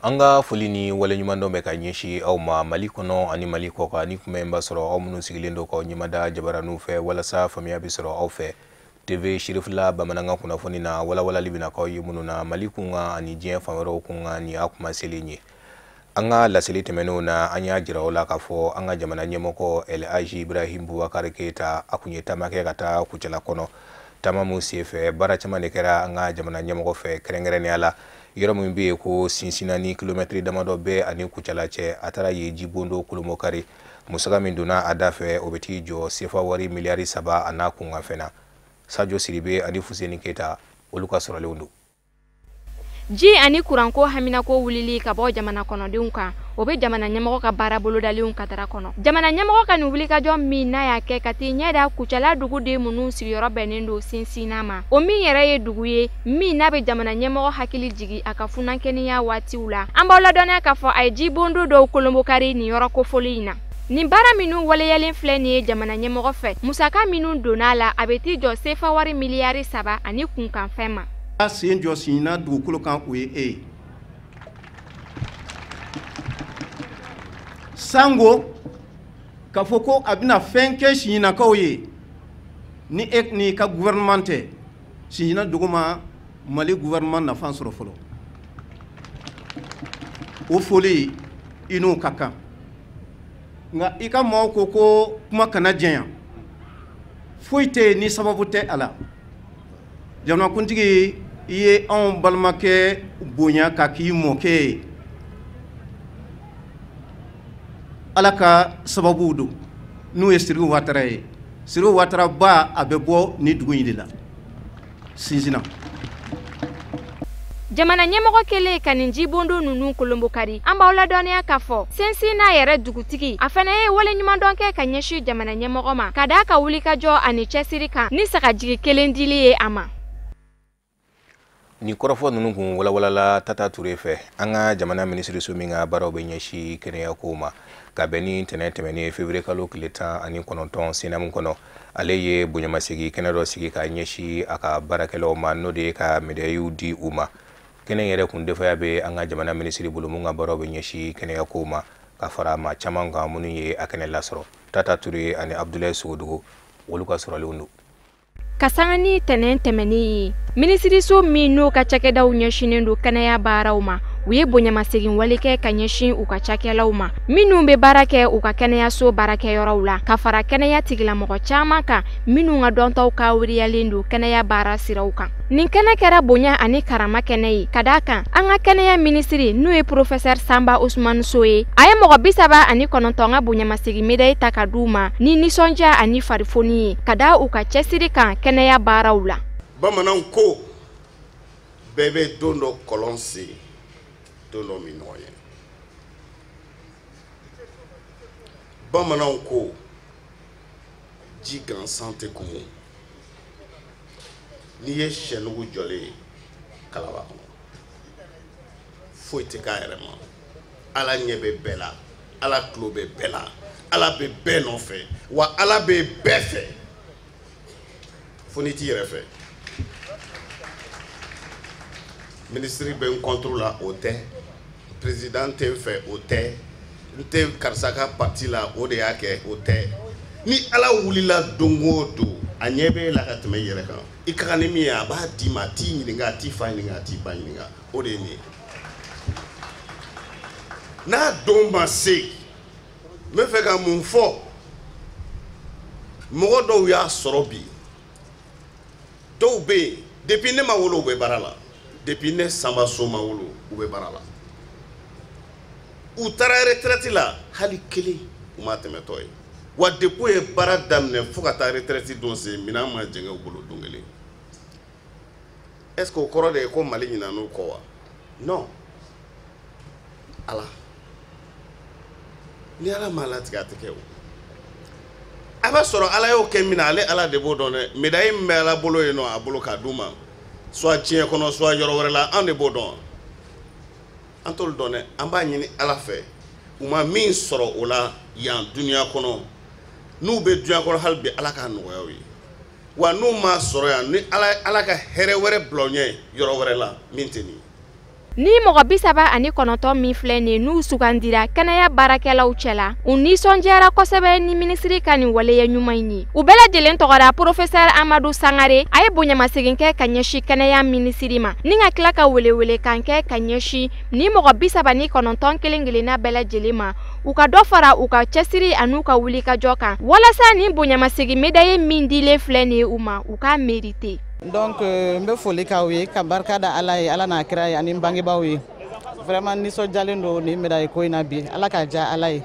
An ka foli ni waleɲumandɔn bɛ ka ɲɛsin aw ma Mali kɔnɔ ani Mali kɔkan, ni kuma in b'a sɔrɔ aw minnu sigilen don k'aw ɲɛmada jabaraninw fɛ walasa faamuya bɛ sɔrɔ aw fɛ. TV Sirifila bamanankan kunnafoni na walawalali bɛna k'aw ye minnu na Mali kunkan ani diɲɛ fan wɛrɛw kunkan, nin y'a kuma selen ye. An ka laseli tɛmɛnenw na, an y'a jira aw la k'a fɔ an ka jamana ɲɛmɔgɔ El Hadji Ibrahim Boubacar Keita, a kun ye taama kɛ ka taa Kucala kɔnɔ. Taama mun senfɛ, baara caman de kɛra an ka jamana ɲɛmɔgɔ fɛ, kɛrɛnkɛrɛnnenya la yɔrɔ min bɛ yen ko Sinsinna ni kilomɛtiri damadɔ bɛ ani Kucala cɛ, a taara yen jibondo kolomokari. Musaka min donna a da fɛ, o bɛ t'i jɔ sefa wari miliyari 3 a n'a kunkanfɛn na. Sajo Siribe ani Fuseni Keyita, olu ka sɔrɔlenw don. Ji ani kuranko haminako wulili ka bɔ jamana kɔnɔdenw kan, o bɛ jamana ɲɛmɔgɔ ka baara bolodalenw katara kɔnɔ. Jamana ɲɛmɔgɔ ka nin wulikajɔ min n'a y'a kɛ ka t'i ɲɛ da Kucala duguden minnu sigiyɔrɔ bɛnnen don Sinsinna ma, o min yɛrɛ ye dugu ye min n'a bɛ jamana ɲɛmɔgɔ hakili jigi a ka funankɛninya waatiw la. An b'aw ladɔnniya k'a fɔ a ye jibondo dɔw kolombokari nin yɔrɔ kofɔli in na. Nin baara minnu waleyalen filɛ nin ye jamana ɲɛmɔgɔ fɛ, musaka minnu donna a la, a bɛ t'i jɔ sefa wari miliyari 3 ani kunkanfɛn ma. A sen jɔ Sinsinna dugukolo kan, o ye e ye. Sango k'a fɔ ko a bɛna fɛn kɛ Sinsinnakaw ye, ni e n'i ka gouvernement tɛ, Sinsinna dugu ma Mali gouvernement nafa sɔrɔ fɔlɔ. O foli, i n'o ka kan. Nka i ka maaw ko ko kuma kana janya, foyi tɛ yen ni sababu tɛ a la. Jamanakuntigi, i ye anw balimakɛ bonya ka k'i mɔkɛ ye. Ala ka sababuw don, n'o ye Siriku Watara ye. Siriku Watara ba, a bɛ bɔ nin dugu in de la, Sinsinna. Jamana ɲɛmɔgɔ kɛlen ka nin jibondo ninnu kolombokari, an b'aw ladɔnniya k'a fɔ Sinsinna yɛrɛ dugutigi, a fana ye waleɲumandɔn kɛ ka ɲɛsin jamana ɲɛmɔgɔ ma, ka d'a ka wulikajɔ ani cɛsiri kan ni sagajigi kelen dili ye a ma. Nin kɔrɔfɔ ninnu kun walawalala Tata Ture fɛ, an ka jamana minisiriso min ka baaraw bɛ ɲɛsin kɛnɛyako ma, ka bɛn ni ntɛnɛn tɛmɛnen février kalo tile 19 Senamu kɔnɔ. Ale ye bonyamasegin kɛnɛ dɔ sigi ka ɲɛsin a ka baarakɛlaw ma, n'o de ye ka médailles di u ma. Kɛnɛ yɛrɛ kun defaya bɛ an ka jamana minisiri bolo mun ka baaraw bɛ ɲɛsin kɛnɛyako ma, ka fara maa caman kan minnu ye a kɛnɛ lasɔrɔ. Tata Ture ani Abdoulaye Sogodogo, olu ka sɔrɔlenw don. Ka sanga ni tɛnɛn tɛmɛnen ye, minisiriso min n'o ka cakɛdaw ɲɛsinnen don kɛnɛya baaraw ma, u ye bonyamasegin wale kɛ ka ɲɛsin u ka cakɛlaw ma minnu bɛ baara kɛ u ka kɛnɛyaso baarakɛyɔrɔw la, ka fara kɛnɛya tigilamɔgɔ caman kan minnu ka dɔntaw ka wuriyalen don kɛnɛya baara siraw kan. Nin kɛnɛ kɛra bonya ani karama kɛnɛ ye, ka d'a kan an ka kɛnɛya minisiri, n'o ye professeur Sanba Ousmane So ye, a ye mɔgɔ 39 ka bonyamasegin médaille ta ka d'u ma ni nisɔndiya ani farifoni ye, ka da u ka cɛsiri kan kɛnɛya baaraw la. Bamananw ko bɛɛ bɛ don dɔ kɔlɔn sen, don dɔ min ɲɔgɔn ye. Bamananw ko ji gansan tɛ kumu. N'i ye sɛnugu jɔlen ye kalaba kɔnɔ, foyi tɛ k'a yɛrɛ ma. Ala ɲɛ bɛ bɛɛ la, Ala tulo bɛ bɛɛ la, Ala bɛ bɛɛ nɔfɛ, wa Ala bɛ bɛɛ fɛ, fo n'i t'i yɛrɛ fɛ. Minisiri bɛ n contre la, o tɛ. Président tɛ n fɛ, o tɛ. N tɛ karisa ka parti la, o de y'a kɛ, o tɛ. Ni Ala wulila don o don, a ɲɛ bɛ e la ka tɛmɛ i yɛrɛ kan. I ka kan ni min ye, a b'a d'i ma, a t'i ɲininka, a t'i fa ɲininka, a t'i ba ɲininka. O de ye nin ye. N'a don ma se, n bɛ fɛ ka mun fɔ? Mɔgɔ dɔw y'a sɔrɔ bi, dɔw bɛ yen depuis ne ma wolo, u bɛ baara la. Depuis ne Sanba So ma wolo, u bɛ baara la. U taara retraite la, hali kelen u ma tɛmɛtɔ ye. Wa depuis u ye baara daminɛ fo ka taa retraite don se, minɛn ma jɛngɛ u bolo don kelen. Est ce que o kɔrɔ de ye ko Mali ɲinɛn'u kɔ wa? Non. Ala, ni Ala m'a latigɛ, a tɛ kɛ o. A b'a sɔrɔ Ala y'o kɛ min na, ale Ala de b'o dɔn dɛ. Médaille min bɛ Ala bolo yen nɔ, a bolo k'a d'u ma, soit diɲɛ kɔnɔ, soit yɔrɔ wɛrɛ la, an de b'o dɔn. An t'olu dɔn dɛ. An b'a ɲini Ala fɛ, u ma min sɔrɔ o la yan dunuya kɔnɔ, n'u bɛ dunuya kɔnɔ hali bi, Ala k'a nɔgɔya u ye. Wa n'u m'a sɔrɔ yan, ni Ala ka hɛrɛ wɛrɛ bila u ɲɛ yɔrɔ wɛrɛ la min tɛ nin ye. Ni mɔgɔ 39 min filɛ nin n'u sugandira kɛnɛya baarakɛlaw cɛla, u nisɔndiyara kosɛbɛ ni minisiri ka nin waleya ɲuman in ye. U bɛɛ lajɛlen tɔgɔra Professeur Amadu Sangare, a ye bonyamasegin kɛ ka ɲɛsin kɛnɛya minisiri ma, ni ka tila ka welewelekan kɛ ka ɲɛsin ni mɔgɔ 39 kelen kelenna bɛɛ lajɛlen ma, u ka dɔ fara u ka cɛsiri an'u ka wulikajɔ kan walasa nin bonyamasegin médaille min dilen filɛ nin ye u ma, u k'a mérité. Donc n bɛ foli k'aw ye, ka barika da Ala ye, Ala n'a kira ye ani n bangebaaw ye. Vraiment nisɔndiyalen don nin médaille ko in na bi, Ala k'a diya Ala ye.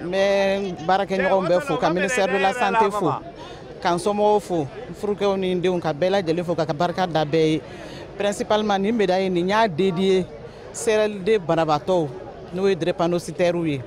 N bɛ baarakɛɲɔgɔnw bɛɛ fo, ka ministère de la santé fo, ka n somɔgɔw fo, n furukɛw ni n denw, ka bɛɛ lajɛlen fo, ka barika da bɛɛ ye. Principalement nin médaille nin y'a dédié CRLD banabaatɔw, n'o ye drépanocytaires ye.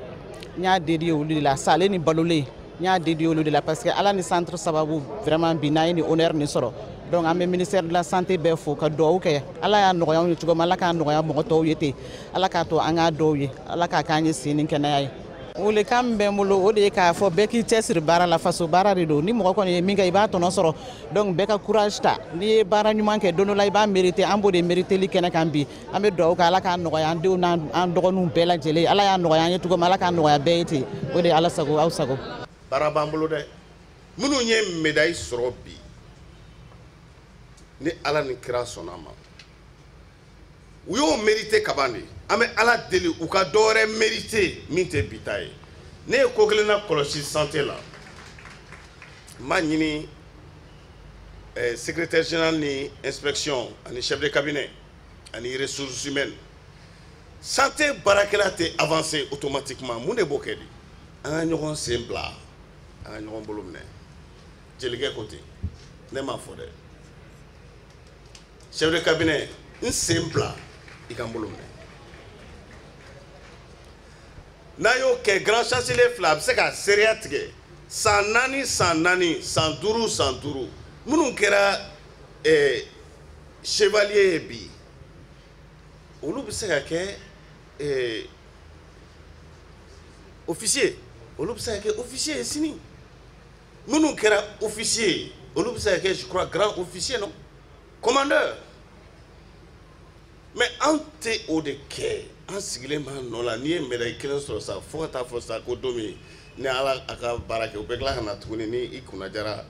N y'a dédié olu de la, salen ni balolen, n y'a dédié olu de la parce que Ala ni centre sababu vraiment bi n'an ye nin honneur nin sɔrɔ. Donc an bɛ ministère de la santé bɛɛ fo, ka dugawu kɛ. Ala y'a nɔgɔya anw ye cogo min, Ala k'a nɔgɔya mɔgɔ tɔw ye ten. Ala k'a to an k'a dɔw ye, Ala k'a k'an ye si ni kɛnɛya ye. Welekan min bɛ n bolo, o de ye k'a fɔ bɛɛ k'i cɛsiri baara la, faso baara de don. Ni mɔgɔ kɔni ye min kɛ, i b'a tɔnɔ sɔrɔ. Donc bɛɛ ka courage ta, n'i ye baara ɲuman kɛ don dɔ la, i b'a mérité. An b'o de mériteli kɛnɛ kan bi. An bɛ dugawu kɛ, Ala k'a nɔgɔya an denw n'an dɔgɔninw bɛɛ lajɛlen. Ala y'a nɔgɔya an ye cogo min, Ala k'a nɔgɔya bɛɛ ye ten. O de ye Ala sago, aw sago. Baara b'an bolo dɛ. Minnu ye médaille sɔrɔ bi, ni Ala ni kira sɔnna a ma, u y'o mérité kaban de. An bɛ Ala deli u ka dɔ wɛrɛ mérité min tɛ bi ta ye. Ne ye ko kelen na kɔlɔsi santé la, n b'a ɲini secrétaire général ni inspection ani chef de cabinet ani ressources humaines, santé baarakɛla tɛ avancer automatiquement. Mun de b'o kɛ de? An ka ɲɔgɔn sen bila, an ka ɲɔgɔn bolo minɛ. Jelikɛ ko ten, ne m'a fɔ dɛ. Chef de cabinet, n sen bila, i ka n bolo minɛ. N'a y'o kɛ, grand chancelier fila, a bɛ se ka seereya tigɛ san 4 san 4, san 5 san 5. Minnu kɛra chevalier ye bi, olu bɛ se ka kɛ officier, olu bɛ se ka kɛ officier ye sini. Minnu kɛra officier ye, olu bɛ se ka kɛ, je crois, grand officier, non, commandeur. Mais anw tɛ o de kɛ, an sigilen b'an nɔ la. N'i ye médaille kelen sɔrɔ sa, fo ka taa fɔ sa ko don min ni Ala a ka baara kɛ, u bɛ tila ka na tuguni. Ni i kunna jara,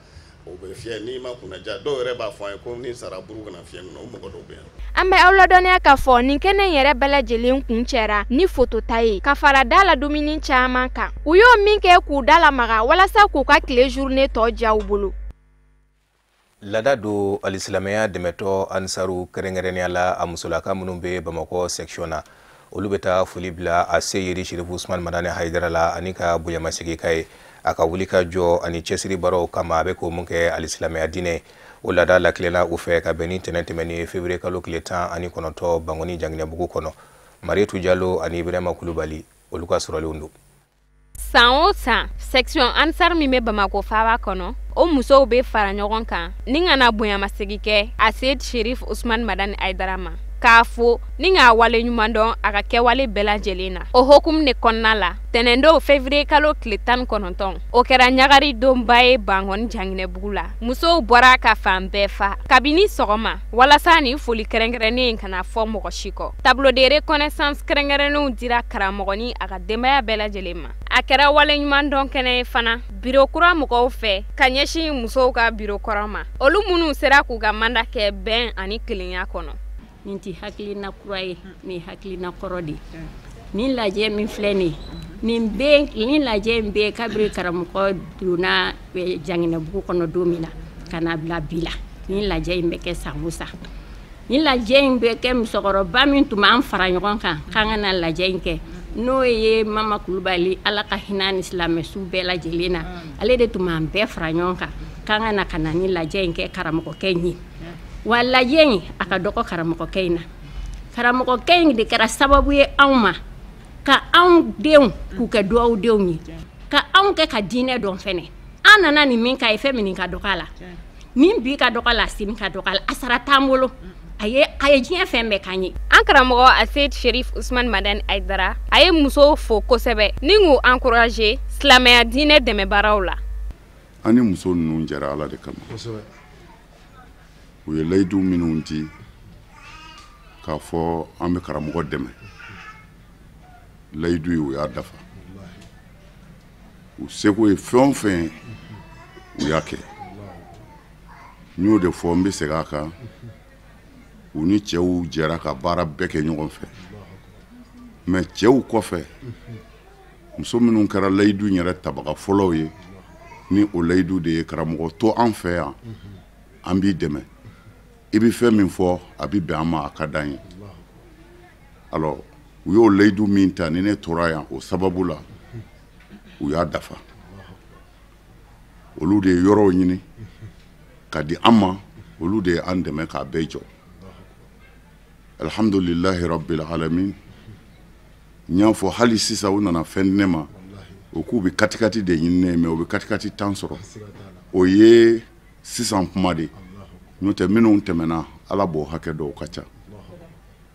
o bɛ fiyɛ, n'i ma kunna ja, dɔw yɛrɛ b'a fɔ an ye ko ni sara buru kana fiyɛ kɔnɔ, o mɔgɔ dɔw bɛ yan. An bɛ aw ladɔnniya k'a fɔ nin kɛnɛ in yɛrɛ bɛɛ lajɛlen kun cɛra ni fotota ye, ka fara da la dumuni caman kan. U y'o min kɛ k'u da lamaga walasa k'u ka tile journée tɔ diya u bolo. Laada don alisilamɛya dɛmɛtɔ Ansaru, kɛrɛnkɛrɛnnenya la a musolaka minnu bɛ Bamakɔ section na, olu bɛ taa foli bila a Seyidi Sirifu Usumani Madani Hayidara la, ani ka bonyamasegin k'a ye a ka wuli ka jɔ ani cɛsiri baaraw kama a bɛ k'o mun kɛ alisilamɛya diinɛ. O laada lakilenna u fɛ ka bɛn ni tɛnɛn tɛmɛnen février kalo tile 19 Bankoni Janginɛbugu kɔnɔ. Marietu Jalo ani Ibrahima Kulubali, olu ka sɔrɔlenw don. San o san, section Ansar min bɛ Bamakɔ faaba kɔnɔ, o musow bɛ fara ɲɔgɔn kan ni ka na bonyamasegin kɛ a Seyidi Sherif Usumani Madani Hayidara ma, k'a fo ni k'a wale ɲuman dɔn a ka kɛwale bɛɛ lajɛlen na. O hokumu de kɔnɔna la, tɛnɛndon février kalo tile 19, o kɛra ɲagari donba ye Bankoni Janginɛbugu la. Musow bɔra ka fan bɛɛ fa kabini sɔgɔma walasa nin foli kɛrɛnkɛrɛnnen in kana fɔ mɔgɔ si kɔ. Tableau de reconnaissance kɛrɛnkɛrɛnnenw dira karamɔgɔ ni a ka denbaya bɛɛ lajɛlen ma. A kɛra wale ɲuman dɔn kɛnɛ ye fana biro kura mɔgɔw fɛ ka ɲɛsin musow ka biro kɔrɔ ma, olu minnu sera k'u ka mandat kɛ bɛn ani kelenya kɔnɔ. Nin tɛ hakilina kura ye, nin hakilina kɔrɔ de ye. Nin lajɛ min filɛ nin ye, nin lajɛ in bɛ kabiri karamɔgɔ donna Janginɛbugu kɔnɔ don min na ka na bila bi la, nin lajɛ in bɛ kɛ san o san. Nin lajɛ in bɛ kɛ musokɔrɔba min tun b'an fara ɲɔgɔn kan k'an ka na lajɛ in kɛ, n'o ye Mama Kulubali, Ala ka hinɛ ni silamɛsu bɛɛ lajɛlen na, ale de tun b'an bɛɛ fara ɲɔgɔn kan k'an ka na ka na nin lajɛ in kɛ karamɔgɔkɛ in ye. Wa lajɛ in a ka dɔgɔ karamɔgɔkɛ in na. Karamɔgɔkɛ in de kɛra sababu ye anw ma ka anw denw k'u kɛ duwawudenw ye, ka anw kɛ ka diinɛ dɔn fɛnɛ. An nana nin min k'a ye, fɛn min ka dɔgɔ a la, nin bi ka dɔgɔ a la, sini ka dɔgɔ a la, a sara t'an bolo. A ye diɲɛ fɛn bɛɛ k'an ye. An karamɔgɔ Aseyid Sherif Usumani Madani Hayidara, a ye musow fo kosɛbɛ ni k'u encourager silamɛya diinɛ dɛmɛbaaraw la. An ni muso ninnu jɛra Ala de kama. U ye layidu minnu di K'a fɔ an bɛ karamɔgɔ dɛmɛ, layidu ye, u y'a dafa. U seko ye fɛn o fɛn ye, u y'a kɛ. N y'o de fɔ, n bɛ segin a kan. U ni cɛw jɛra ka baara bɛɛ kɛ ɲɔgɔn fɛ, mais cɛw kɔfɛ, muso minnu kɛra layidu yɛrɛ tabaga fɔlɔw ye, ni o layidu de ye: karamɔgɔ to an fɛ yan, an b'i dɛmɛ, i bɛ fɛn min fɔ, a bɛ bɛn an ma, a ka d'an ye. Alors, u y'o layidu min ta ni ne tora yan, o sababu la u y'a dafa. Olu de ye yɔrɔw ɲini ka di an ma, olu de ye an dɛmɛ k'a bɛɛ jɔ. Alhamdulilahi rabbil alamin. N y'a fɔ, hali sisan u nana fɛn di ne ma, o k'u bɛ katikati de ɲini ne ye, mais u bɛ katikati 10 sɔrɔ. O ye sisan kuma de, n'o tɛ minnu tɛmɛna, Ala b'o hakɛ dɔn, o ka ca.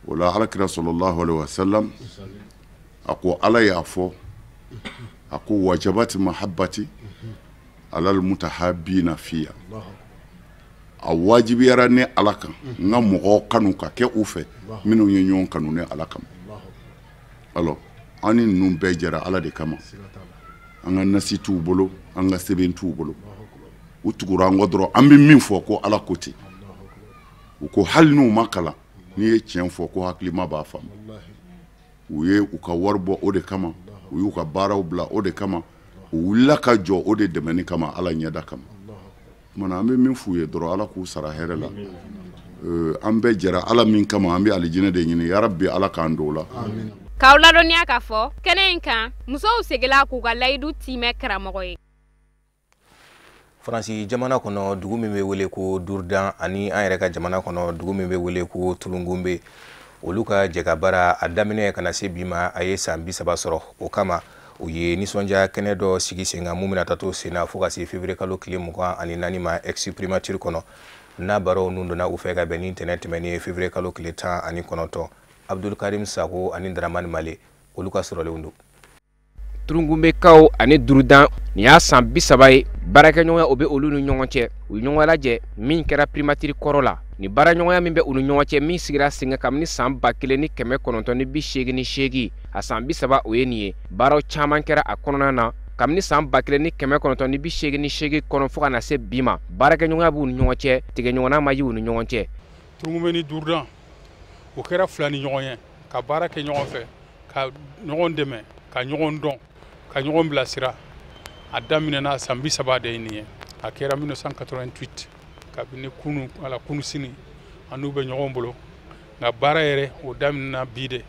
O la, Alakira sallallahu alaihi wasallam a ko, Ala y'a fɔ a ko: wajabati mahabbati alal mutahabina fiya. A wajibiyara ne Ala kan, n ka mɔgɔw kanu ka kɛ u fɛ minnu ye ɲɔgɔn kanu ne Ala kama. Alors, an ni ninnu bɛɛ jɛra Ala de kama. An ka nasi t'u bolo, an ka sɛbɛn t'u bolo. U tugura an kɔ dɔrɔn, an bɛ min fɔ ko Ala ko ten. U ko hali n'u ma kalan, n'i ye tiɲɛ fɔ ko hakilima b'a faamu. U ye u ka wari bɔ o de kama, u y'u ka baaraw bila o de kama, u wulila ka jɔ o de dɛmɛni kama, Ala ɲɛda kama. Kumana, an bɛ min f'u ye dɔrɔn, Ala k'u sara hɛrɛ la. An bɛɛ jɛra Ala min kama, an bɛ alijinɛ de ɲini. Yarabi, Ala k'an don o la. K'aw ladɔnniya k'a fɔ kɛnɛ in kan, musow seginna k'u ka layidu timɛ karamɔgɔ ye. Faransi jamana kɔnɔ, dugu min bɛ wele ko Dourdan, ani an yɛrɛ ka jamana kɔnɔ, dugu min bɛ wele ko Turungunbe, olu ka jɛka baara a daminɛ ka na se bi ma, a ye san 30 sɔrɔ. O kama, u ye nisɔndiya kɛnɛ dɔ sigi sen kan, mun bɛna taa to sen na fo ka se février kalo tile 24 ma, ex primature kɔnɔ. N'a baaraw nun donna u fɛ ka bɛn ni ntɛnɛn tɛmɛnen, février kalo tile 19. Abdulkarim Sako ani Dramani Male, olu ka sɔrɔlenw don. Turungunbekaw ani Durudan, nin y'a san 30 ye baarakɛɲɔgɔnya o bɛ olu ni ɲɔgɔn cɛ. U ye ɲɔgɔn lajɛ min kɛra primature kɔrɔ la. Ni baaraɲɔgɔnya min bɛ u ni ɲɔgɔn cɛ, min sigira sen kan kabini san 1988, a san 30 o ye nin ye. Baaraw caman kɛra a kɔnɔna na kabini san 1988 kɔnɔ fo ka na se bi ma. Baarakɛɲɔgɔnya b'u ni ɲɔgɔn cɛ, tigɛɲɔgɔnna ma ye u ni ɲɔgɔn cɛ. Turungunbe ni Durudan, o kɛra fila ni ɲɔgɔn ye ka baara kɛ ɲɔgɔn fɛ, ka ɲɔgɔn dɛmɛ, ka ɲɔgɔn dɔn, ka ɲɔgɔn bilasira. A daminɛna san 30 de ye nin ye. A kɛra 1988. Kabini kunu wala kunu sini, an n'u bɛ ɲɔgɔn bolo. Nka baara yɛrɛ, o daminɛna bi de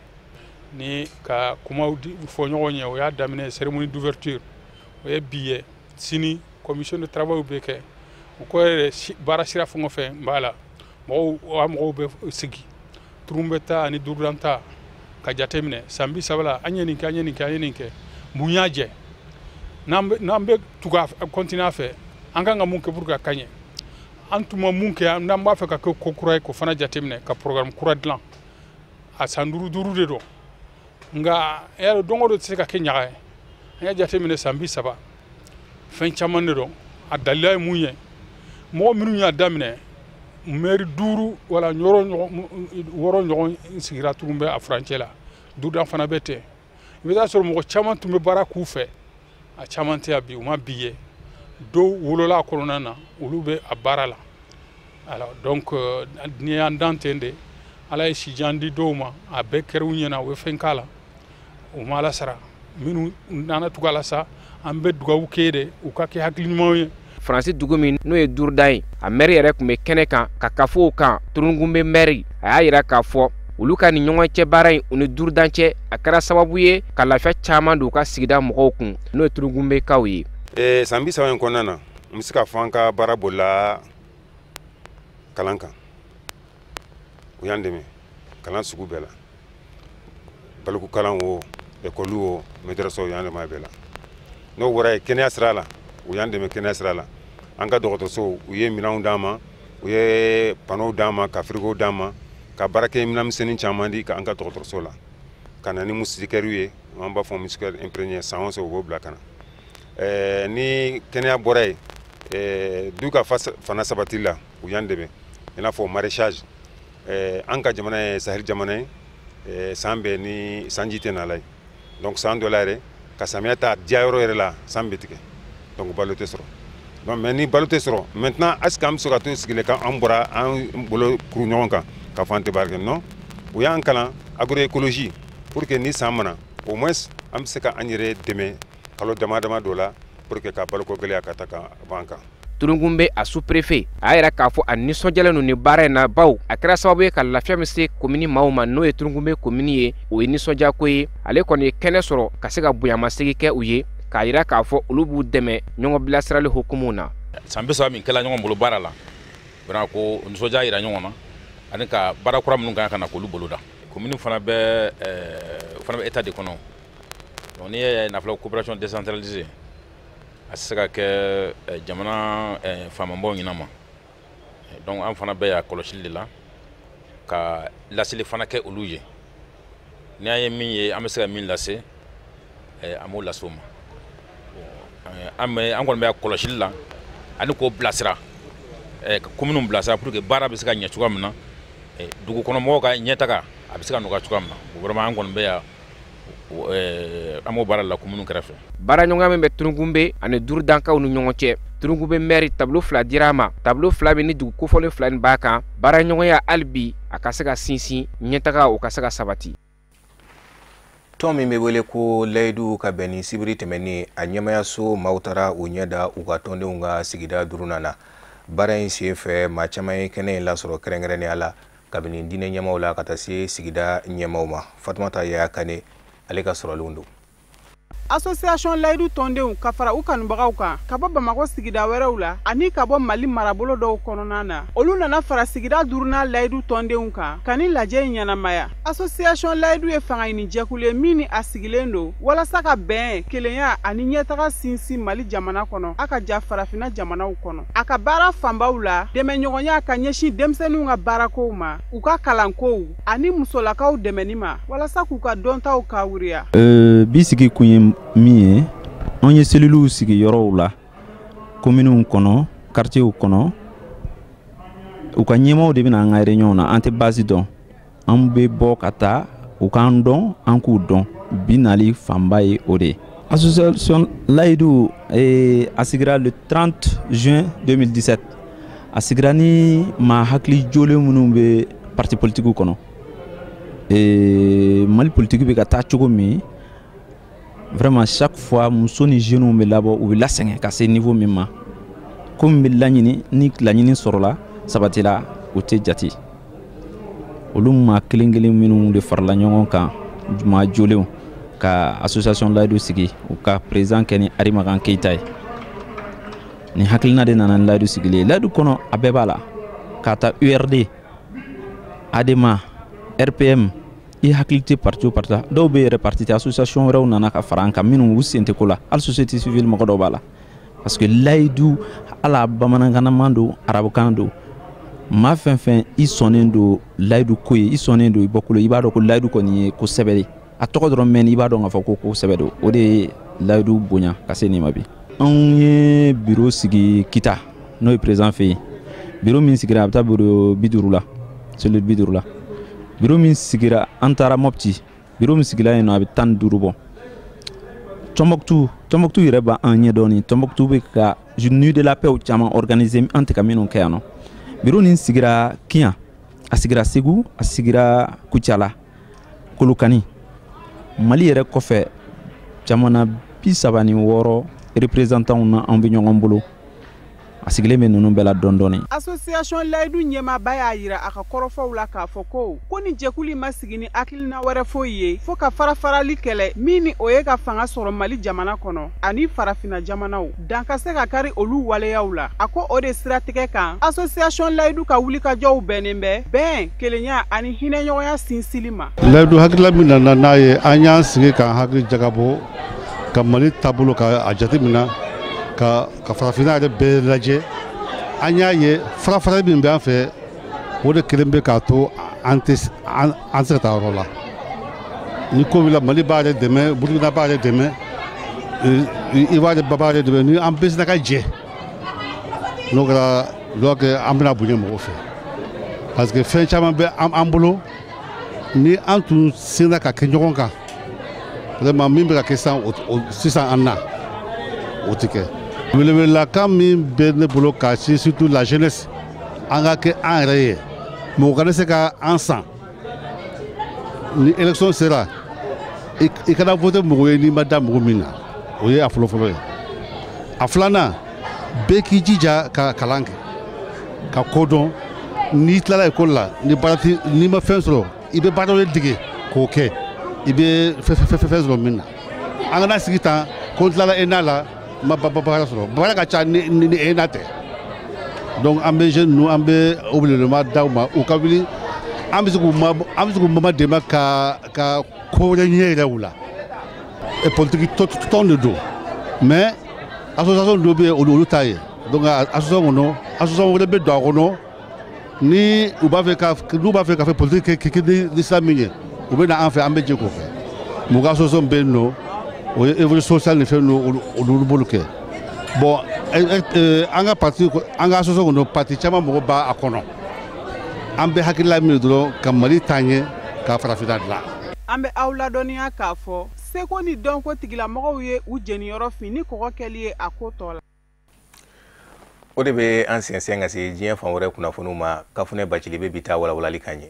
ni ka kumaw fɔ ɲɔgɔn ye. O y'a daminɛ, cérémonie d'ouverture, o ye bi ye. Sini, commission de travail bɛ kɛ. O kɔ yɛrɛ, baara sira fɛn o fɛn b'a la, mɔgɔw, a mɔgɔw bɛ sigi, Turun ta ani Durudan ta, ka jate minɛ san 30 la, an ye nin kɛ, an ye nin kɛ, an ye nin kɛ, mun y'a jɛ? N'an bɛ tugu a continuer a fɛ, an kan ka mun kɛ pour que a ka ɲɛ? An tun ma mun kɛ, n'an b'a fɛ ka kɛ ko kura ye, k'o fana jateminɛ, ka programme kura dilan. A san duuru duuru de don, nka yala don o don tɛ se ka kɛ ɲaga ye. An y'a jateminɛ, san 30, fɛn caman de don. A dalila ye mun ye? Mɔgɔ minnu y'a daminɛ, maire duuru wala wɔɔrɔ ɲɔgɔn, wɔɔrɔ ɲɔgɔn sigira Turun bɛ a furancɛ la. Durudan fana bɛ ten. I bɛ taa sɔrɔ mɔgɔ caman tun bɛ baara k'u fɛ, a caman tɛ yan bi, u ma bi ye. Dɔw wolola a kɔnɔna na, olu bɛ a baara la. Alors donc, n'i y'an dan ten de, Ala ye sijan di dɔw ma, a bɛɛ kɛra u ɲɛna, u ye fɛn k'a la, u ma Ala sara. Minnu nana tugu a la sa, an bɛ dugawu kɛ de, u ka kɛ hakili ɲumanw ye. Faransi dugu min n'o ye Durudan ye, a mɛri yɛrɛ tun bɛ kɛnɛ kan ka kafow kan. Turungunbe mɛri, a y'a yira k'a fɔ olu ka nin ɲɔgɔn cɛ baara in u ni Durudan cɛ, a kɛra sababu ye ka lafiya caman don u ka sigida mɔgɔw kun, n'o ye Turungunbekaw ye. San 30 in kɔnɔna na, n bɛ se k'a fɔ an ka baara bolila kalan kan. U y'an dɛmɛ kalan sugu bɛɛ la, balikukalan o, ekɔli o, madrasa, u y'an dɛmɛ a bɛɛ la. N'o bɔra yen, kɛnɛya sira la, u y'an dɛmɛ kɛnɛya sira la. An ka dɔgɔtɔrɔsow, u ye minɛnw d'an ma, u ye panneaux d'an ma, ka frigo d'an ma, ka baarakɛ minɛn misɛnnin caman di ka an ka dɔgɔtɔrɔso la, ka na ni moustiquaires ye, an b'a fɔ moustiquaire imprégné, san o san u b'o bila ka na. Ni kɛnɛya bɔra yen, du ka fana sabatili la, u y'an dɛmɛ, i n'a fɔ maraîchage. An ka jamana ye sahel jamana ye, san bɛɛ ni sanji tɛ na la ye. Donc san dɔ la yɛrɛ ka samiya ta diya yɔrɔ yɛrɛ la, san bɛ tigɛ, donc balo tɛ sɔrɔ. Donc mais ni balo tɛ sɔrɔ maintenant, est ce que an bɛ se ka to sigilen kan, an bɔra an bolo kuru ɲɔgɔn kan k'a fɔ an tɛ baara kɛ? Non, u y'an kalan agroécologie pour que ni san mana, au moins an bɛ se ka an yɛrɛ dɛmɛ kalo dama dama dɔ la pour que ka baloko gɛlɛya ka ta ka bɔ an kan. Turungunbe a sous-préfet a y'a yira k'a fɔ a nisɔndiyalen don ni baara in na, bawo a kɛra sababu ye ka lafiya min se komini maaw ma, n'o ye Turungunbe komini ye, o ye nisɔndiyako ye. Ale kɔni ye kɛnɛ sɔrɔ ka se ka bonyamasegin kɛ u ye, k'a yira k'a fɔ olu b'u dɛmɛ ɲɔgɔn bilasirali hukumu na. San 30 min kɛla ɲɔgɔn bolo baara la, vraiment ko nisɔndiya yira ɲɔgɔn na ani ka baara kura minnu kan ka na k'olu boloda. Komini fana bɛ, o fana bɛ état de kɔnɔ. Donc n'i y'a ye nafolo coopération décentralisée, a tɛ se ka kɛ jamana faamabaw ɲɛna ma. Donc an fana bɛ yan kɔlɔsili de la, ka laseli fana kɛ olu ye. N'i y'a ye min ye, an bɛ se ka min lase, an b'o lase o ma. An bɛ, an kɔni bɛ kɔlɔsili la ani k'o bilasira, ka kominiw bilasira pour que baara bɛ se ka ɲɛ cogoya min na, dugu kɔnɔ mɔgɔw ka ɲɛtaga a bɛ se ka nɔgɔya cogoya min na. Vraiment an kɔni bɛ yan, an b'o baara la kominiw kɛrɛfɛ. Baaraɲɔgɔnya min bɛ Turungunbe ani Duurudankaw ni ɲɔgɔn cɛ, Turungunbe mɛri tableau 2 dira a ma, tableau 2 min ni dugu kofɔlen 2 nin b'a kan. Baaraɲɔgɔnya hali bi a ka se ka sinsin, ɲɛtaga o ka se ka sabati. Tɔn min bɛ wele ko Layidu, ka bɛn ni sibiri tɛmɛnen, a ɲɛmayaso maaw taara u ɲɛ da u ka tɔndenw ka sigida duurunan na. Baara in sen fɛ, maa caman ye kɛnɛ in lasɔrɔ, kɛrɛnkɛrɛnnenya la kabini diinɛ ɲɛmaw la ka taa se sigida ɲɛmaw ma. Fatumata Yaya Kane, ale ka sɔrɔlenw don. Association Layidu tɔndenw ka fara u kanubagaw kan ka bɔ Bamakɔ sigida wɛrɛw la ani ka bɔ Mali marabolo dɔw kɔnɔna na, olu nana fara sigida duurunan Layidu tɔndenw kan ka ni lajɛ in ɲɛnamaya. Association Layidu ye fangaɲini jɛkulu ye min ni a sigilen don walasa ka bɛn, kelenya ani ɲɛtaga sinsin Mali jamana kɔnɔ, a ka ja farafinna jamanaw kɔnɔ. A ka baara fanbaw la, dɛmɛɲɔgɔnya ka ɲɛsin denmisɛnninw ka baarakow ma, u ka kalankow ani musolakaw dɛmɛni ma walasa k'u ka dɔntaw kawuriya. Bi sigi kun ye min ye, an ye cellulew sigi yɔrɔw la, kominiw kɔnɔ, quartierw kɔnɔ. U ka ɲɛmaaw de bɛna an ka réunion na. An tɛ base dɔn, an bɛ bɔ ka taa u k'an dɔn, an k'u dɔn. Bi nali fanba ye o de ye. Association Layidu, a sigira le 30 juin 2017. A sigira ni maa hakili jolen minnu bɛ parti politique kɔnɔ. Mali politique bɛ ka taa cogo min, vraiment chaque fois muso ni jeunes bɛ labɔ, u bɛ lasɛgɛn ka se niveau min ma, ko min bɛ laɲini ni laɲini sɔrɔla sabatila, o tɛ jate. Olu maa kelen kelen minnu de farala ɲɔgɔn kan, maa jolenw, ka association Layidu sigi, u ka président kɛ ni Arimakan Keyita ye. Nin hakilina de nana ni Layidu sigili ye. Layidu kɔnɔ, a bɛɛ b'a la, k'a ta URD, ADEMA, RPM, i hakili tɛ parti o parti la. Dɔw bɛ yɛrɛ parti tɛ, association wɛrɛw nana ka fara an kan minnu u sen tɛ ko la, hali société civile mɔgɔ dɔw b'a la, parce que Layidu, hali a bamanankannaman don, arabukan don, maa fɛn fɛn i sɔnnen don Layidu ko ye, i sɔnnen don i bɔkolo, i b'a dɔn ko Layidu kɔni ye ko sɛbɛ ye. A tɔgɔ dɔrɔn mɛn, i b'a dɔn k'a fɔ ko ko sɛbɛ don. O de ye Layidu bonya ka se nin ma bi. Anw ye bureau sigi Kita, n'o ye président fɛ yen. Bureau min sigira, a bɛ taa bureau 50 la, cellule 50 la. Bureau min sigira, an taara Mopti, bureau min sigira yen nɔ, a bɛ 15 bɔ. Tɔnbɔkutu, Tɔnbɔkutu yɛrɛ b'an ɲɛ dɔɔni. Tɔnbɔkutu bɛ ka nuit de la paix caman organiser, an tɛ ka minnu kɛ yan nɔ. Bureau nin sigira Kiyan, a sigira Segu, a sigira Kucala, Kolokani. Mali yɛrɛ kɔfɛ, jamana 36 représentants na, an bɛ ɲɔgɔn bolo. A sigilen bɛ ninnu bɛɛ la dɔɔni dɔɔni. Association Layidu ɲɛmaaba y'a yira a ka kɔrɔfɔw la k'a fɔ ko ni jɛkulu ma sigi ni hakilina wɛrɛ foyi ye fo ka farafarali kɛlɛ, min ni o ye ka fanga sɔrɔ Mali jamana kɔnɔ ani farafinna jamanaw, dan ka se ka kari olu waleyaw la. A ko o de siratigɛ kan, association Layidu ka wulikajɔw bɛnnen bɛ bɛn, kelenya ani hinɛɲɔgɔnya sinsili ma. Layidu hakilila min nana n'a ye, an y'an sigi k'an hakili jagabɔ ka Mali taabolo ka a jateminɛ, ka farafinna yɛrɛ bɛɛ lajɛ. An y'a ye farafarali min bɛ an fɛ, o de kelen bɛ k'a to an tɛ an se ka taa yɔrɔ la. Ni ko wulila, Mali b'a yɛrɛ dɛmɛ, Burukina b'a yɛrɛ dɛmɛ, Ivoire b'a yɛrɛ dɛmɛ. Ni an bɛɛ sera ka jɛ, n'o kɛra, dɔw kɛ, an bɛna bonya mɔgɔw fɛ. Parce que fɛn caman bɛ an bolo ni an tun sera ka kɛ ɲɔgɔn kan, vraiment min bɛ ka kɛ sisan an na, o tɛ kɛ. Welewelekan min bɛ ne bolo ka sin surtout la jeunesse, an ka kɛ an yɛrɛ ye, mɔgɔ kana se ka an san. Ni élection sera, i kana voter mɔgɔ ye n'i ma da mɔgɔ min na, o ye a fɔlɔfɔlɔ ye. A filanan, bɛɛ k'i jija ka kalan kɛ, ka ko dɔn. N'i tilala ekɔli la, ni baara ti, n'i ma fɛn sɔrɔ, i bɛ baara dɔ dege k'o kɛ, i bɛ fɛn sɔrɔ min na. An kana sigi tan ko n tilala ENA la, n ma baara sɔrɔ. Baara ka ca ni ENA tɛ. Donc an bɛ jeunes ninnu, an bɛ o welewelema da u ma, u ka wuli. An bɛ se k'u mama dɛmɛ ka ko wɛrɛ ɲɛ yɛrɛ u la. Politique tɔn de don, mais association dɔ bɛ yen, olu t'a ye. Donc association kɔnɔ, association wɛrɛ bɛ don a kɔnɔ. Ni u b'a fɛ ka n'u b'a fɛ ka fɛ politique kɛ ni sira min ye, u bɛ na an fɛ, an bɛ jɛ k'o kɛ. Mɔgɔ association bɛ yen nɔ, o ye œuvre sociale ni fɛn ninnu, olu b'olu kɛ. Bon, an ka parti, an ka association kɔnɔ, parti caman mɔgɔ b'a kɔnɔ. An bɛ hakilila min ye dɔrɔn, ka Mali taa ɲɛ, ka farafinna dilan. An bɛ aw ladɔnniya k'a fɔ seko ni dɔnko tigilamɔgɔw ye u jeniyɔrɔ fin ni kɔgɔ kɛli ye a ko tɔ la. O de bɛ an sɛnsɛn ka se diɲɛ fan wɛrɛ kunnafoniw ma. Kafunɛ Bacili bɛ bi ta walawalali kan ye.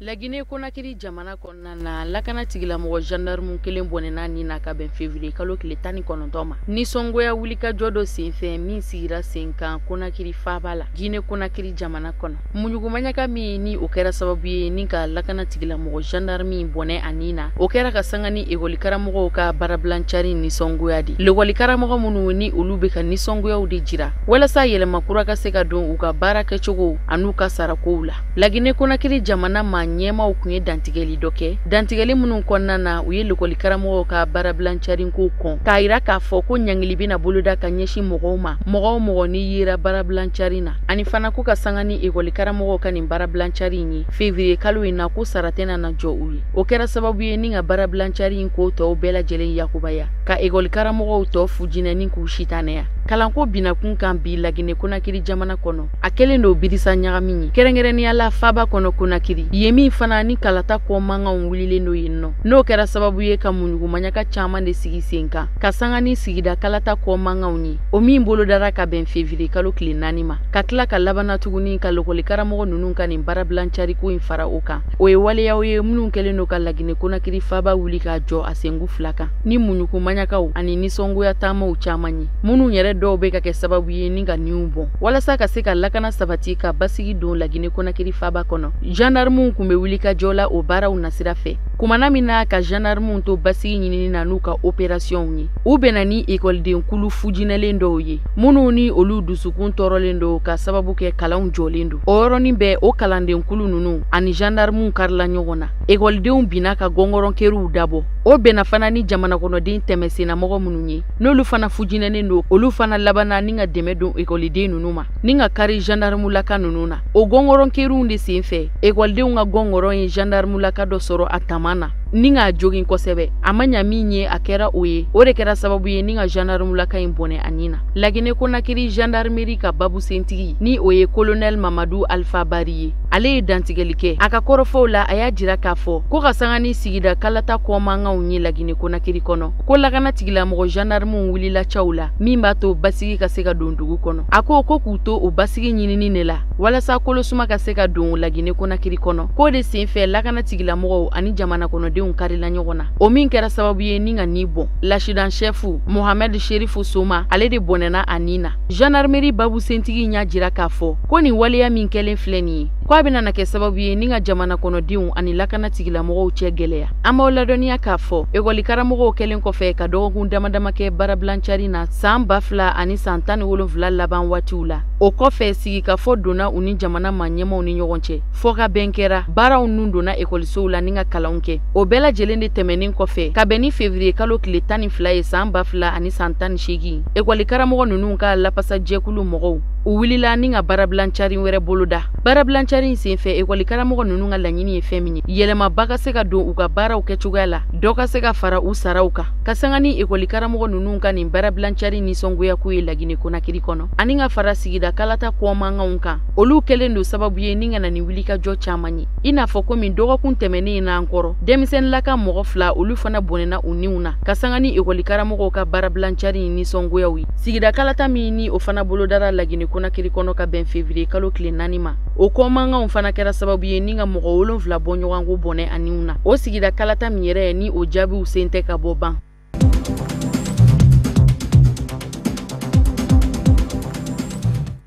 Laginɛ Konakiri jamana kɔnɔna na, lakana tigilamɔgɔ gendarme kelen bɔnɛna nin na ka bɛn février kalo tile 19 ma. Nisɔngoya wulikajɔ dɔ senfɛ min sigira sen kan Konakiri faaba la, Guinée Konakiri jamana kɔnɔ. Muɲugumaɲaka min ni o kɛra sababu ye ni ka lakana tigilamɔgɔ gendarme bɔnɛ a nin na, o kɛra ka sanga ni ekɔli karamɔgɔw ka baarabilancari nisɔngoya de. Lekɔli karamɔgɔ minnu ni olu bɛ ka nisɔngoyaw de jira walasa yɛlɛma kura ka se ka don u ka baara kɛcogo an'u ka sarakow la. Laginɛ Konakiri jamana maa ɲɛmaw kun ye dantigɛli dɔ kɛ, dantigɛli minnu kɔnɔna na u ye lekɔli karamɔgɔw ka baarabilancarinko kɔn, k'a yira k'a fɔ ko ɲangili bɛna boloda ka ɲɛsin mɔgɔw ma, mɔgɔ o mɔgɔ n'i yera baarabilancari na. Ani fana ko ka sanga ni ekɔli karamɔgɔw ka nin baarabilancari in ye février kalo in na, ko sara tɛna na jɔ u ye. O kɛra sababu ye ni ka baarabilancari in ko tɔw bɛɛ lajɛlen yakubaya, ka ekɔli karamɔgɔw tɔ fujinɛ ni k'u sitanɛya. Kalanko binakun kan bi Laginɛ Konakiri jamana kɔnɔ, a kɛlen don birisa ɲagami ye, kɛrɛnkɛrɛnnenya la faaba kɔnɔ Konakiri, yen min fana ni kalata kɔ mankanw wulilen don yen nɔ, n'o kɛra sababu ye ka muɲugumaɲaka caman de sigi sen kan ka sanga ni sigida kalata kɔ mankanw ye, o min bolodara ka bɛn février kalo tile 4 ma, ka tila ka labana tuguni ka lekɔli karamɔgɔ ninnu ka nin baarabilancariko in fara o kan. O ye waleyaw ye minnu kɛlen don ka Laginɛ Konakiri faaba wuli k'a jɔ a sengu fila kan ni muɲugumaɲakaw ani nisɔngoya taamaw caman ye, minnu yɛrɛ dɔw bɛ ka kɛ sababu ye ni ka niw bɔn. Walasa ka se ka lakana sabati ka basigi don Laginɛ Konakiri faaba kɔnɔ, gendarmew kun bɛ wuli ka jɔ la o baaraw nasira fɛ. Kumana min na ka gendarmew to basigi ɲinini na n'u ka opérationw ye, u bɛnna ni ekɔliden kulu fujinɛlen dɔw ye minnu ni olu dusukun tɔɔrɔlen don ka sababu kɛ kalanw jɔlen don. O yɔrɔnin bɛɛ, o kalanden kulu ninnu ani gendarmew karila ɲɔgɔn na, ekɔlidenw binna ka gɔngɔrɔnkeriw dabɔ. O bɛnna fana ni jamana kɔnɔden tɛmɛsennamɔgɔ minnu ye, n'olu fana fujinɛnen don, olu fana labanna ni ka dɛmɛ don ekɔliden ninnu ma ni ka kari gendarmulaka ninnu na. O gɔngɔrɔnkeriw de senfɛ, ekɔlidenw ka gɔngɔrɔn ye gendarmulaka dɔ sɔrɔ a tama na ni k'a jogin kosɛbɛ. A ma ɲa min ye, a kɛra o ye. O de kɛra sababu ye ni ka gendarmulaka in bɔnɛ a nin na. Laginɛ Konakiri gendarmerie ka babusentigi ni o ye colonel Mamadu Alpha Bari ye, ale ye dantigɛli kɛ. A ka kɔrɔfɔw la, a y'a jira k'a fɔ ko ka sanga ni sigida kalata kɔ mankanw ye Laginɛ Konakiri kɔnɔ, ko lakana tigilamɔgɔ gendarmew wulila caw la min b'a to basigi ka se ka don dugu kɔnɔ. A ko k'u to o basigi ɲinini de la walasa kolosuma ka se ka don Laginɛ Konakiri kɔnɔ. K'o de senfɛ lakana tigilamɔgɔw ani jamana kɔnɔdenw karila ɲɔgɔn na, o min kɛra sababu ye ni ka ni bɔn. Lasidan chef Mohamed Sherifu Soma, ale de bɔnɛna a nin na. Gendarmerie babusentigi y'a jira k'a fɔ ko nin waleya min kɛlen filɛ nin ye, ko a bɛna na kɛ sababu ye ni ka jamana kɔnɔdenw ani lakana tigilamɔgɔw cɛ gɛlɛya. An b'aw ladɔnniya k'a fɔ ekɔli karamɔgɔw kɛlen kɔfɛ ka dɔgɔkun dama dama kɛ baarabilancari na san 2017 laban waatiw la, O kɔfɛ sigikafɔ donna u ni jamana maa ɲɛmaw ni ɲɔgɔn cɛ, fɔ ka bɛn kɛra baaraw nun donna ekɔlisow la ni ka kalanw kɛ. O bɛɛ lajɛlen de tɛmɛnen kɔfɛ, ka bɛn ni février kalo tile 12 ye san 2018, ekɔli karamɔgɔ ninnu ka lapasajɛkulu mɔgɔw u wulila ni ka baarabilancari wɛrɛ boloda. Baarabilancari in senfɛ, ekɔli karamɔgɔ ninnu ka laɲini ye fɛn min ye, yɛlɛmaba ka se ka don u ka baaraw kɛcogoya la, dɔ ka se ka fara u saraw kan. Ka sanga ni ekɔli karamɔgɔ ninnu ka nin baarabilancari nisɔngoyako ye Lagine Konakiri kɔnɔ, ani ka fara sigida kalata kɔmankanw kan, olu kɛlen don sababu ye ni ka na ni wulikajɔ caman ye. I n'a fɔ komi dɔgɔkun tɛmɛnen in n'an kɔrɔ, denmisɛnninlaka mɔgɔ 2 olu fana bɔnɛna u niw na, ka sanga ni ekɔli karamɔgɔw ka baarabilancari in nisɔngoyaw ye. Sigida kalata min ni o fana bolodara Lagine Konakiri kɔnɔ ka bɛn février kalo tile 4 ma, o kɔmankanw fana kɛra sababu ye ni ka mɔgɔ 7 bɔ ɲɔgɔn ko bɔnɛ a niw na. O sigida kalata min yɛrɛ ni o jaabiw sen tɛ ka bɔ ban.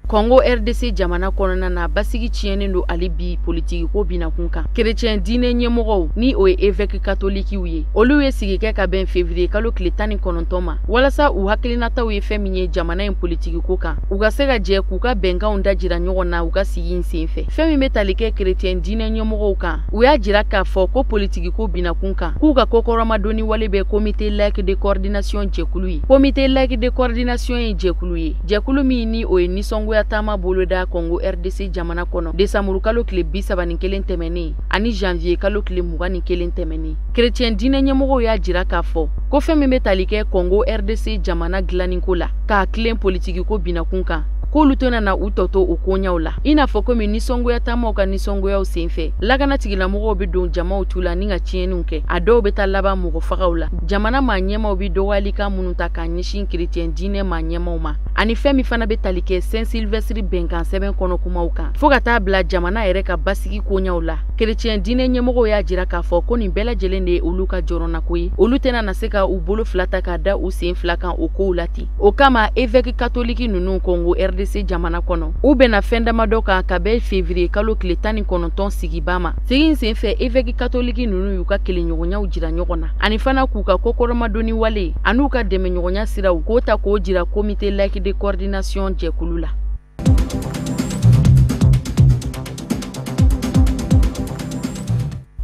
Congo RDC jamana kɔnɔna na, basigi tiɲɛnen don hali bi politiki ko binakun kan. Kerecɛn diinɛ ɲɛmɔgɔw ni o ye évêque katolikiw ye, olu ye sigi kɛ ka bɛn février kalo tile 19 ma, walasa u hakilinataw ye fɛn min ye jamana in politiki ko kan, u ka se ka jɛ k'u ka bɛnkanw dajira ɲɔgɔn na u ka sigi in senfɛ. Fɛn min bɛ tali kɛ kerecɛn diinɛ ɲɛmɔgɔw kan, u y'a jira k'a fɔ ko politiki ko binakun kan, k'u ka kokɔrɔmadonni wale bɛ comité laïque de coordination jɛkulu ye. Comité laïque de coordination ye jɛkulu ye, jɛkulu min ni o ye nisɔngoya taama boloda Congo RDC jamana kɔnɔ décembre kalo tile 31 tɛmɛnen ani janvier kalo tile 21 tɛmɛnen. Kerecɛn diinɛ ɲɛmɔgɔw y'a jira k'a fɔ ko fɛn min bɛ tali kɛ Congo RDC jamana dilanni ko la, k'a tilen politiki ko binakun kan, k'olu tɛna na u tɔ to o koɲaw la. I n'a fɔ komi nisɔngoya taamaw ka nisɔngoyaw senfɛ, lakana tigilamɔgɔw bɛ don jamaw tu la ni ka tiɲɛniw kɛ, a dɔw bɛ taa laban mɔgɔ fagaw la. Jamana maa ɲɛmaw bɛ dɔgɔyalikan minnu ta k'a ɲɛsin kerecɛn diinɛ maa ɲɛmaw ma, ani fɛn min fana bɛ tali kɛ Saint-Sylvestre bɛnkan sɛbɛn kɔnɔ kumaw kan, fo ka taa bila jamana yɛrɛ ka basigi koɲaw la. Kerecɛn diinɛ ɲɛmɔgɔw y'a jira k'a fɔ ko nin bɛɛ lajɛlen de ye olu ka jɔrɔnako ye, olu tɛna na se ka u bolo fila ta k'a da u sen fila kan o kow la ten. O kama évêque katoliki ninnu Congo RDC jamana kɔnɔ, u bɛnna fɛn damadɔ kan ka bɛn février kalo tile 19 sigiba ma. Sigi in senfɛ, évêque katoliki ninnu y'u ka kelenɲɔgɔnyaw jira ɲɔgɔn na, ani fana k'u ka kokɔrɔmadonni wale an'u ka dɛmɛɲɔgɔnya siraw k'o ta k'o jira comité laïque de coordination jɛkulu la.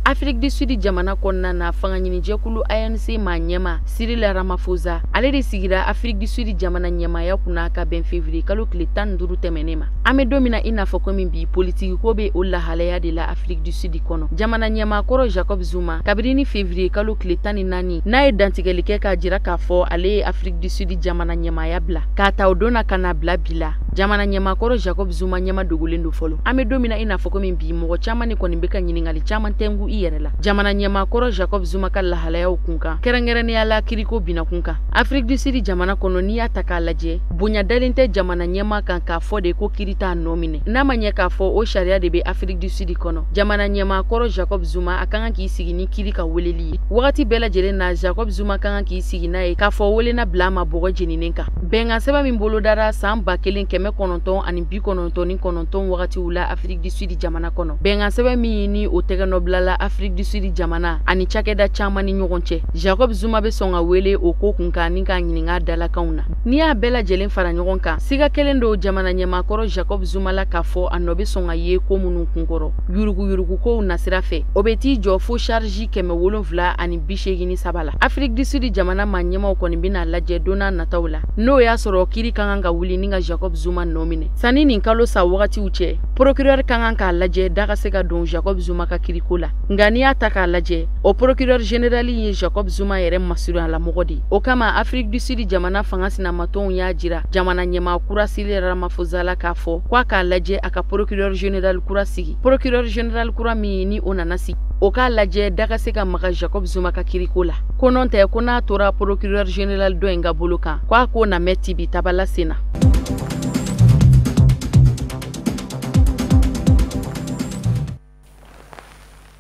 Afrique du Sud jamana kɔnɔna na, fanga ɲinijɛkulu ANC maa ɲɛma Cyril Ramaphosa, ale de sigira Afrique du Sud jamana ɲɛmaaya kunna ka bɛn février kalo tile 15 tɛmɛnen ma. An bɛ don min na i n'a fɔ komi bi, politiki ko bɛ o lahalaya de la Afrique du Sud kɔnɔ. Jamana ɲɛmaa kɔrɔ Jacob Zuma, kabini ni février kalo tile 14 n'a ye dantigɛli kɛ k'a jira k'a fɔ ale ye Afrique du Sud jamana ɲɛmaaya bila, k'a ta o don na ka na bila bi la, jamana ɲɛmaa kɔrɔ Jacob Zuma ɲɛma dogolen don fɔlɔ. An bɛ don min na i n'a fɔ komi bi, mɔgɔ caman de kɔni bɛ ka ɲininkali caman tɛngu i yɛrɛ la jamana ɲɛmaa kɔrɔ Jacob Zuma ka lahalayaw kun kan, kɛrɛnkɛrɛnnenya la kiriko binakun kan. Afrique du Sud jamana kɔnɔ, n'i y'a ta k'a lajɛ, bonya dalen tɛ jamana ɲɛmaa kan k'a fɔ de ko kiri t'a nɔ minɛ. N'a ma ɲɛ k'a fɔ o sariya de bɛ Afrique du Sud kɔnɔ, jamana ɲɛmaa kɔrɔ Jacob Zuma a ka kan k'i sigi ni kiri ka weleli ye wagati bɛɛ lajɛlen na. Jacob Zuma ka kan k'i sigi n'a ye k'a fɔ welena bila a ma bɔgɔ jeninen kan. Bɛnkan sɛbɛn min bolodara san 1999 wagatiw la Afrique du Sud jamana kɔnɔ, bɛnkan sɛbɛn min ni o tɛgɛnɔbila la Afrique du Sud jamana ani cakɛda caman ni ɲɔgɔn cɛ, Jacob Zuma bɛ sɔn ka wele o ko kun kan ni k'a ɲininka dalakanw na. N'i y'a bɛɛ lajɛlen fara ɲɔgɔn kan, siga kelen don jamana ɲɛmaakɔrɔ Jacob Zuma la k'a fɔ a nɔ bɛ sɔn ka ye ko minnu kunkɔrɔ yuruguyurugukow nasira fɛ, o bɛ t'i jɔ fo charge 783 la. Afrique du Sud jamana maa ɲɛmaw kɔni bɛna lajɛ don n'a nataw la, n'o y'a sɔrɔ kiri ka kan ka wuli ni ka Jacob Zuma nɔ minɛ. Sanni nin kalo sa wagatiw cɛ, procureur ka kan k'a lajɛ da ka se ka don Jacob Zuma ka kiriko la. Nka n'i y'a ta k'a lajɛ, o procureur général ye Jacob Zuma yɛrɛ masurunyala mɔgɔ de ye. O kama Afrique du Sud jamana fanga sinamatɔnw y'a jira jamana ɲɛmaa kura Cyril Ramaphosa la k'a fɔ k'a k'a lajɛ a ka procureur général kura sigi. Procureur général kura min ni o nana sigi, o k'a lajɛ da ka se ka maga Jacob Zuma ka kiriko la. Ko nɔ tɛ ko n'a tora procureur général dɔ in ka bolo kan, k'a ko na mɛn tibi tabala sen na.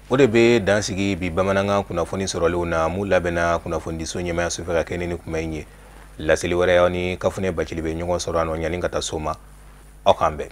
O de bɛ dan sigi bi bamanankan kunnafoni sɔrɔlenw na mun labɛnna kunnafonidiso ɲɛmayaso fɛ ka kɛ ni kuma in ye. Laseli wɛrɛ, aw ni Kafunɛ Bacili bɛ ɲɔgɔn sɔrɔ a nɔ. Ɲani ka taa so ma, aw k'an bɛn.